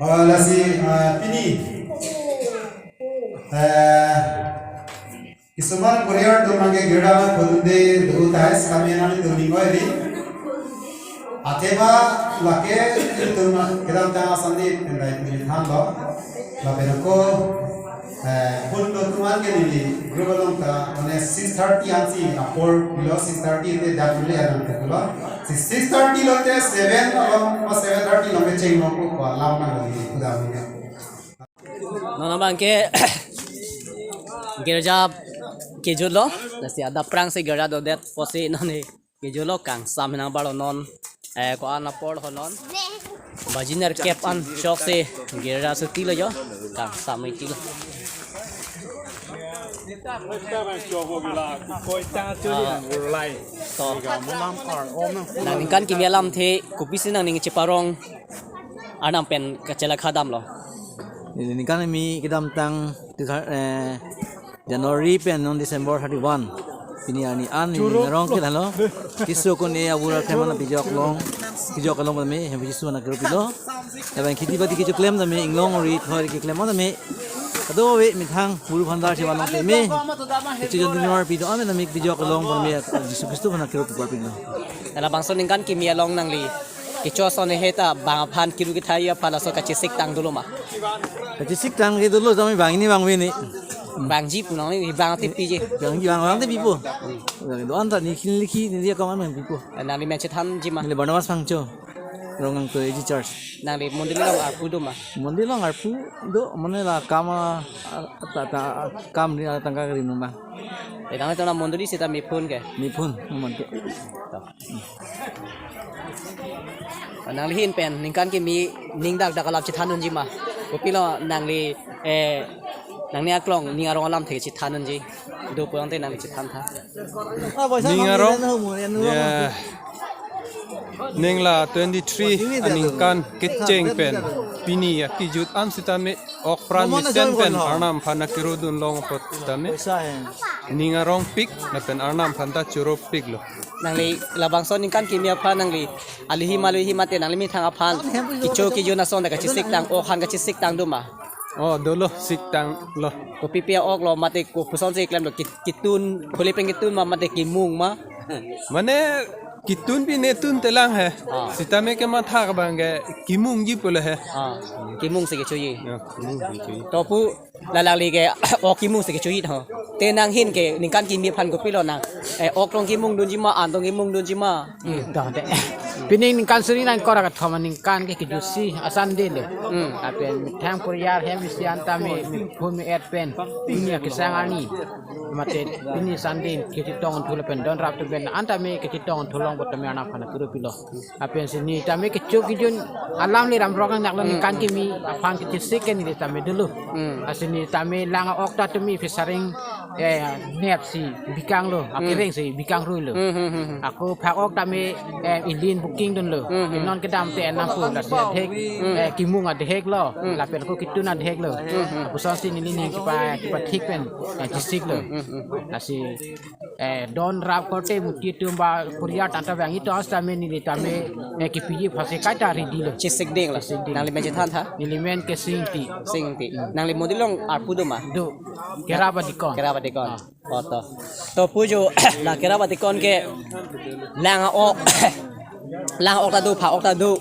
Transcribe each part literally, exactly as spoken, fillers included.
Oh, lasi, ah, pini. Eh, kisuman Korea do mangke girja ma pudunde do tais kami nang itu minggu ini. Athema lake itu ma kedamtang Sunday pendai pilihan lo. Lapen ako, eh, pun do tuman ke neli group along ta, mane six thirty ansi apor pilo, six thirty te dak pili anang te pilo. Si six thirty lote seven along, ma seven thirty along ke cheng lo ko alam na lo ni kuda mo. Non abangke girja kejutlo, lasi adap aphrangsi girja dodet pusi non kejutlo, kangsam nang balo non, eh, ko-an apor ho non. Baji nerkep an choksi girja suti lo jo, kangsam iti lo. Ah, to. Nang ningkan kimi alamthe kopisi nangning cheparong arnam pen kachelakha damlo. Neli ningkan kimi kedamtang, eh, January pen non December thirty-one. Pini arni an neli ning arong ke thanlo. Jisu kun e abura klemon pijok long. Pijok long tame, hem Jisu na kero pilo. Lapen kheti bati kecho klem tame, inglong ri thoi keklem tame. Kadokave methang buru phandar chevan long tame. Kecho jon dinor pido ame tame pijok long tame, Jisu Khristo aphan kero pupar pilo. Labangso ningkan kimi along nangli kecho ason he ta bang aphan kiru kethai aphan laso kachesik tang dolo ma? Kachesik tang ke dolo, tame bang ini bang vini. Bangji pu nangli bang te piji. Bangji bang bang te pipo. Do-an ta ni khin likhi ni dia kong an pipo. Nangli men chethanji ma? Neli Barnabas Phangcho. Rongang to A G Church. Nangli mondoli along arpu do ma? Mondoli along arpu do, mane la kam, ah, ta, ta, kam ni, ah, tangka kari numa. Eh, nangli to na mondoli seta mi phun ke? Mi phun, numan ke. Nangli ahin pen ningkan kimi ning dak dak alam chethan unji ma? Kopilo nangli, eh, nangli aklong ning arong alamthe chethan unji? Do pulang te nangli chethan tha. Ning arong? Ya. Ning la twenty-three aningkan kecheng pen pini akejut an sitame ok pran mesen pen arnam aphan akirudun long apot sitame ning arongpik lapen arnam aphan ta choropiklo. Nangli labangso ningkan kimi aphan nangli aluhi ma aluhi mate nangli methang aphan kecho kejun ason ta kachesik tang, ok aphan kachesik tang do ma? Oh, dolo, sik tanglo. Kopi pi a-ok lo mate kopusonsi klemlo, ki-, kitun, khuli pen kitun ma mate kimung ma? Mane kitun pi ne tun telang he. Ah. Sitame kematha abangke kimungji pulo he. Ah, kimungsi kechoji. Ya, kimungji kechoji. To pu la nangli ke ok kimungsi kechoji ho. Te nang ahin ke ningkan kimi aphan kopilo nang? Eh, ok tong kimungdunji ma, an tong kimungdunji ma? Hmm, to de. Pini ningkan suri nang kora kathom aningkan ke kejutsi a-Sunday lo. Hmm. Lapen methang puriar hem isi an tame mi phun mi-et pen pini akesang arni mate pini Sunday kachetong thulo pen don rap tu pen an tame kachetong thulong bot tame arnam aphan akuru pilo. Lapen si neli tame kecho kejun alam le ram rok nang lo, hmm, ningkan kimi aphan kechesik ke neli tame dolo. Hmm. Lasi neli tame lang a-ok ta tumi phesaring, eh, nepsi bikanglo, hmm, akerengsi bikang ruilo. Hmm, hmm, hmm, hmm. Ako phak-ok tame, eh, ilin booking dunlo. Hmm, hmm. Non kedam te nang pu lasi adhek, hmm, eh, kimung adhek lo, hmm, lapen ako kitun adhek lo. Hmm, hmm. Ako sonsi neli ning kepa, kepathik pen, eh, chesiklo. Hmm, hmm, hmm. Lasi, eh, don rap korte muti atum ba puriar tanta bang ito as tame neli tame, eh, kepiji phasi kaita ready lo. Chesikdinglo. Chesikding. Nangli men chethan tha? Neli men ke Singti. Singti. Nangli mondoli along arpu do ma? Do. Kerap adikon. Kerap adikon. Ah. Oh, to. To pu jo, la kerap adikon ke lang a-ok. Lang ok ta do, phak-ok ta do.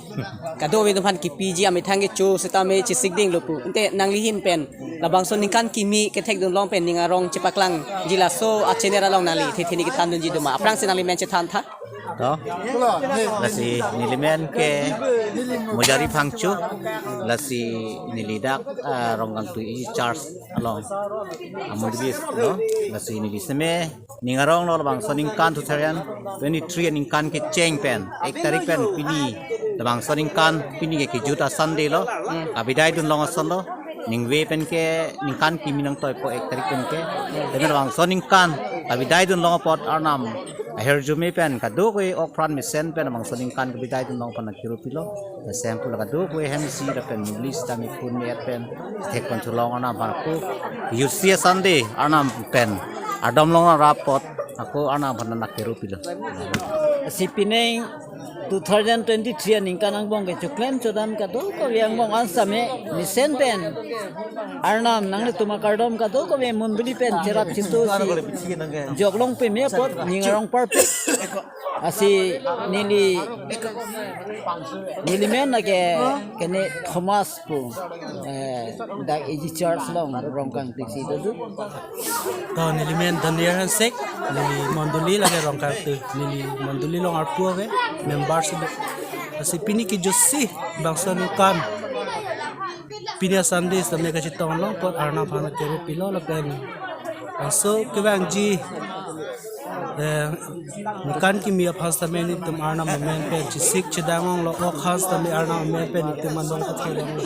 Kadokave atum aphan kepiji amethang kecho sitame chesikdinglo pu. Ante nangli ahin pen labangso ningkan kimi kethekdun long pen ning arong chepaklangji laso a-channel along nangli the the ni kethandunji do ma? Aphrangsi nangli men chethan tha. To. Lasi neli men ke Mojari Phangcho. Lasi neli dak, ah, Ronggangtui A G Church along amondoli lo. Lasi neli seme ning arong lo labangso ningkan two thousand twenty-three aningkan kecheng pen, ek tarik pen pini, labangso ningkan pini ke kejut a-Sunday lo, kabidai dun long ason lo, ningve pen ke ningkan kimi nangtoipo ek tarik pen ke, tame labangso ningkan kabidai dun long apot arnam ahirjume pen kadokave ok pran mesen pen labangso ningkan kabidai dun long aphan akiru pilo. Lason pu la kadokave hem isi lapen mondoli sitame phun mi-et pen thek pon thulong arnam aphan ako jutsi a-Sunday arnam pen ardom long rap apot ako arnam aphan nang akiru pilo. Si pining Two thousand twenty-three aningkan angbong kechoklem chodam kadokave angbong an same mesen pen Arnam nanglitum akardom kadokave mondoli pen cherap chintosi joklong peme apot ning arong parpik. Lasi neli, neli men lake kene Thomas pu, eh, dak A G Church along Rongkangtui si dodu. To neli men Daniel Hansek, neli mondoli lake Rongkangtui, neli mondoli along arpu ave, member si do. Lasi pini kejutsi bangso aningkan, pini a-Sunday sitame kachetong along apot Arnam aphan kero pilo lapen bangso kevangji, eh, ningkan kimi aphan sitame nelitum Arnam amen pen chesik chedang longlo, ok aphan sitame Arnam amen pen nelitum anong kathoi longlo.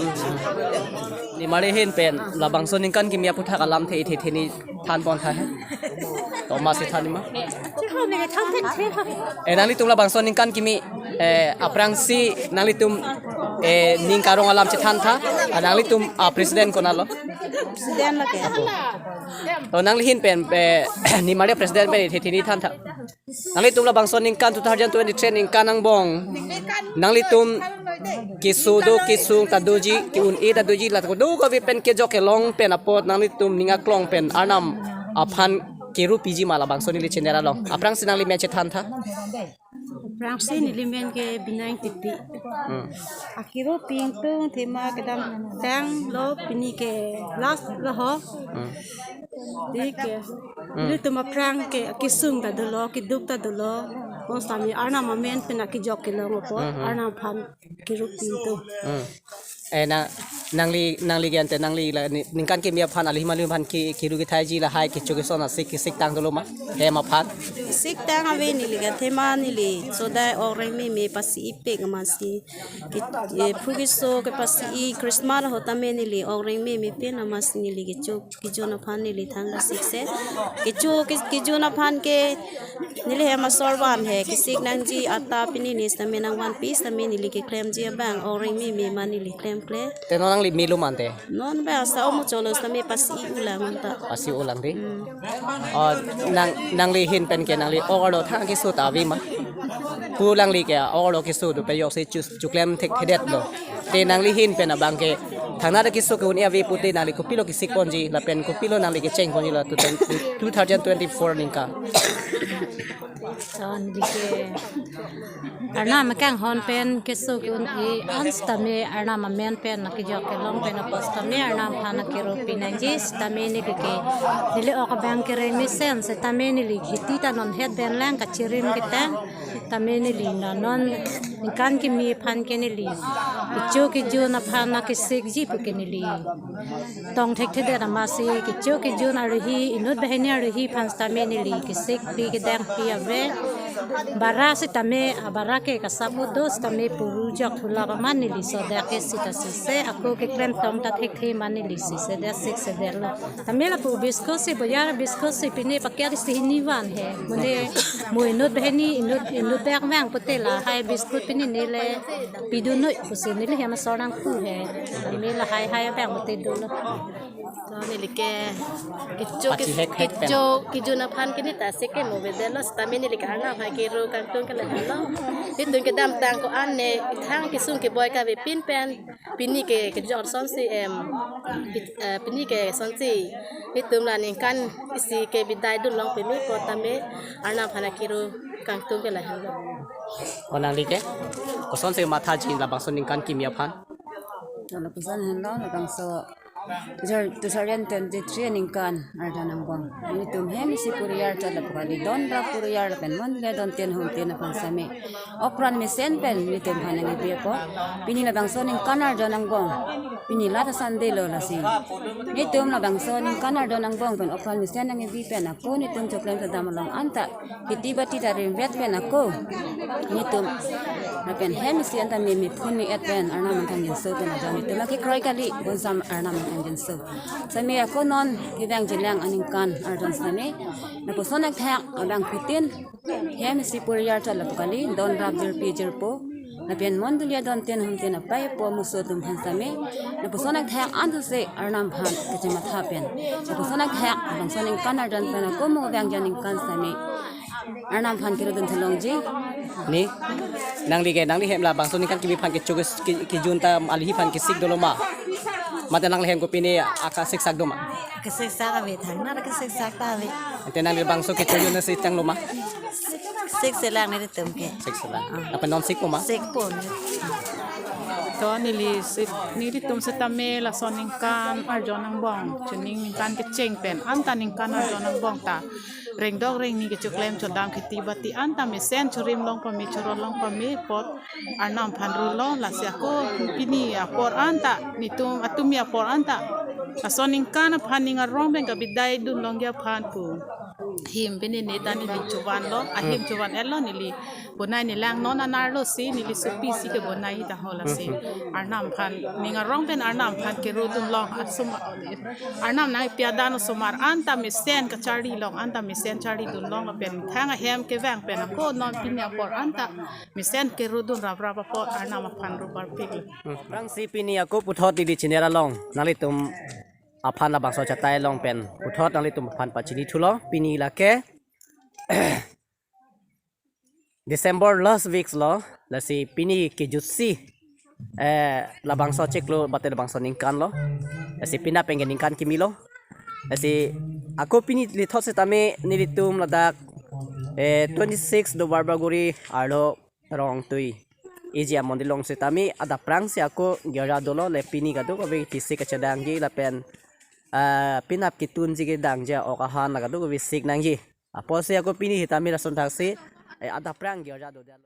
Nimarli ahin pen labangso ningkan kimi aputhak alamthe ithe theni than pon tha he. Thomas si than ma. Eh, nanglitum labangso ningkan kimi, eh, aphrangsi nanglitum, eh, ning karong alam chethan tha. Ah, nanglitum, ah, president konatlo? President lake. To nangli ahin pen, eh, nimarli president pen ithe theni than tha. Nanglitum labangso ningkan two thousand twenty-three ningkan angbong, nanglitum keso do kesung ta doji, ke-un-e ta doji, la kadokave pen kejok kelong pen apot nanglitum ning aklong pen Arnam aphan kero piji ma labangso neli channel along? Aphrangsi nangli men chethan tha. Aphrangsi neli men ke Binang Tipi. Hmm. Akero pi ingtung thema kedamtanglo, pini ke last lo ho. Hmm. Dei ke, hmm, nelitum aphrang ke kesung ta dolo, keduk ta dolo. Bonsitame Arnam amen pen akejok kelong apot, hmm, hmm, Arnam aphan kero pi ingtung. Hmm. Eh, na, nangli, nangli ke ante nangli la ni, ningkan kimi aphan alim alim aphan ke, kero kethaiji lahai kecho keson asik kesik tang dolo ma? Hem aphan? Sik tang ave neli ke thema neli sodai ok rengme me pasi-i pik amatsi. Ke, eh, phu keso kepasi-i Christmas ahut tame neli ok rengme me pen amatsi neli kecho kejun aphan neli thang kasikse. Kecho ke, kejun aphan ke neli hem asor van he, kesik nangji ata pini ni sitame nangvanpi sitame neli keklemji abang ok rengme me ma neli klemkle. Te non nangli melo ma ante? Non ba asa omo cholo sitame pasi-i ulang anta. Pasi-i ulang dei. Hmm. Oh, nang, nangli ahin pen ke nangli ok arlo thang keso ta ave ma? Pu nangli ke ok arlo keso do pe yok se chus chuklem thekthedetlo. Te nangli ahin pen abang ke thangnat keso ke-un-e ave pute nangli kopilo kesik ponji lapen kopilo nangli kecheng ponji lo two thousand twenty-four ningkan? To neli ke Arnam akanghon pen keso ke-un-e an sitame Arnam amen pen akejok kelong pen apot sitame Arnam aphan akero pi nangji sitame neli ke neli ok abang kereng mesen sitame neli kheti ta non het pen lang kachirim ketang. Tame neli na non ningkan kimi aphan ke neli kecho kejun aphan akesikji pu ke neli tong thekthedet amatsi kecho kejun aruhi inut banghini aruhi aphan sitame neli kesik pi kedang pi ave. Bara sitame abara ke kasap do sitame puru jok thulap amat neli sodak ke sita sise ako keklem tong ta thekthe amat neli sise det sik sedetlo. Tame lapu biscuit si boyar biscuit si pine paket si hini van he. Mune mo inut banghini inut inut bag vang pute lahai biscuit pine nele pidunoi pusi neli hem asor nangpu he. Tame lahai hai vang pute dolo. To neli ke kecho Pachihek hek pen. Kecho kejun aphan kini ta seke mo vedetlo sitame neli ke Arnam aphan kero kangtung ke lahenlo. Itum kedamtang ko-an ne thang kesung keboi kave pin pen. Pini ke kejok sonsi em, pit-, eh, pini ke sonsi itum la ningkan isi ke bidai dun long peme ko tame Arnam aphan akero kangtung ke lahenlo. O nangli ke? Kosonsi mathaji labangso ningkan kimi aphan? Lapuson henlo labangso two thousand twenty-three ningkan arjan angbong. Nelitum hem isi puriyar chat lapu kali don ra puriyar lapen mondoli adon tin hum tin aphan sitame. Okran mesen pen nelitum aphan nangkepi apot. Pini labangso ningkan arjan angbong. Pini lata Sunday lo lasi. Nelitum labangso ningkan arjan angbong pen okran mesen nangkepi pen ako nelitum choklem kedam along anta. Kheti bati ta rimvet pen ako. Nelitum lapen hem isi anta me me phun me et pen Arnam angkang jinso pen arjan nelitum akekroi kali bonsam Arnam angkang jinso. Sitame ako non kevang jilang aningkan arjan sitame. Lapuson akthak abang kutin. Hem isi puriyar chat lapu kali, don rap jirpi jirpo. Lapen mondoli adon tin hum tin apai apo muso atum aphan sitame. Lapuson akthak an thuse Arnam aphan kachematha pen. Lapuson akthak, labangso ningkan arjan pen ako mo vang jan ningkan sitame. Arnam aphan kero dun thelongji. Ni, nangli ke, nangli hem labangso aningkan kimi aphan kecho ke, ke, kejun ta alihi aphan kesik dolo ma? Mate nangli hem ko pini aka siksak do ma? Kesiksak ave, thangnar kesiksak ta ave. Ante nangli bangso kecho jun si chang lo ma? Sikselang nelitum ke. Sikselang. Apa non sik po ma? Sik po. To neli si, nelitum setame lason aningkan arjon angbong, chuning aningkan kecheng pen, anta aningkan arjon angbong ta rengdok rengni kechoklem chodam kheti bati anta mesen chorim long pame, chorot long pame apot Arnam aphan rulo. Lasi ako pini apor anta, nelitum atumi apor anta, lason aningkan aphan ning arong pen kabidai dun longji aphan pu him pini ne ta neli chovan lo, ahim chovan-et lo neli. Bonai nelang non anerlo si neli sopi si kebonai ta ho lasi. Arnam aphan ning arong pen Arnam aphan kero dun long asomar, Arnam nangpi adan asomar anta mesen kacharli long, anta mesen charli dun long lapen thang ahem kevang pen ako non pini apor anta mesen kero dun raprap apot Arnam aphan ru parpik lo. Aphrangsi pini ako puthot neli channel along nanglitum aphan labangso chatai long pen puthot nanglitum aphan pachini thulo. Pini lake December last weeks lo, lasi pini kejutsi, eh, labangso chiklo mate labangso aningkan lo. Lasi pini pen ke aningkan kimi lo. Lasi ako pini lithot setame nelitum ladak, eh, twenty six Dubarbaguri arlo Rongtui iji amondil along setame adap aphrangsi ako girja dolo, le pini kadokave thesik kachedangji lapen, eh, penap ketunji kedangji ok ahan la kadokave sik nangji. Apotsi ako pini setame lason thaksi, eh, adap aphrang girja do dalo.